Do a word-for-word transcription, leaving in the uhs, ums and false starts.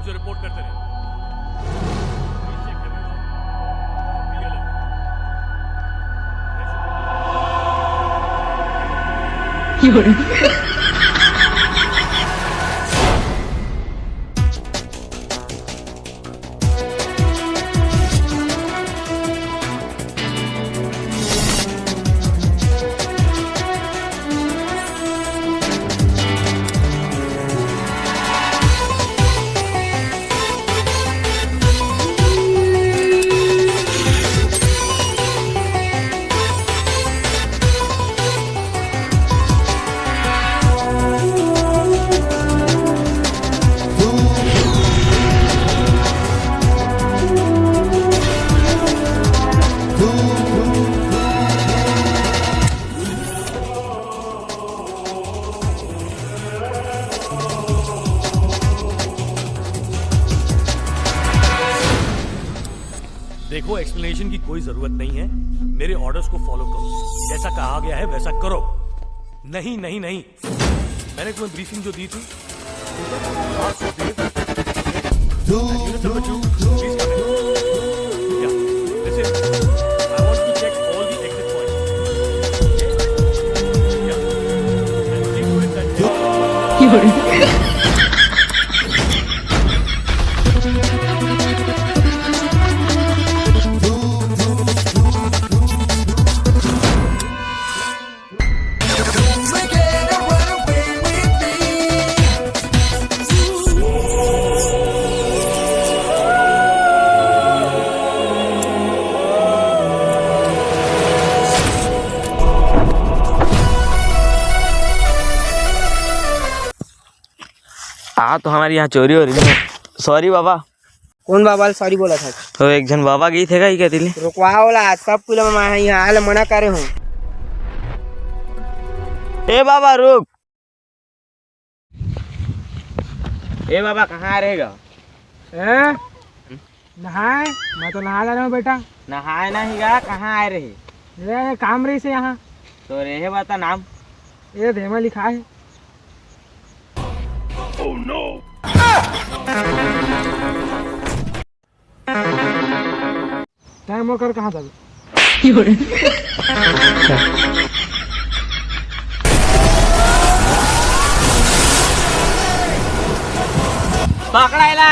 जो रिपोर्ट करते रहे। देखो, एक्सप्लेनेशन की कोई जरूरत नहीं है। मेरे ऑर्डर्स को फॉलो करो, जैसा कहा गया है वैसा करो। नहीं, नहीं, नहीं, मैंने तुम्हें ब्रीफिंग जो दी थी, ठीक है? आज से देर, and unit number two, please come in. Yeah, this is, I want to check all the exit points. Okay? Yeah. And see to it that आ तो हमारे यहाँ चोरी हो रही है। सॉरी बाबा। कौन बाबा ल सॉरी बोला था? तो एक झन बाबा गई थे का, ये कहती ले? रुकवा वाला, सब कुल मैं यहाँ आए ले मना करे हूँ। ए बाबा, रुक। ए बाबा, कहाँ रहेगा? हैं? नहाए? मैं तो नहा जा रहा हूँ बेटा। नहाए नहीं गा, कहाँ आए रहे? ये काम रही से यहाँ। तो रहे बता नाम। ये देमा लिखा है। टाइम ओकर कहाँ जाबे? पकड़ायला।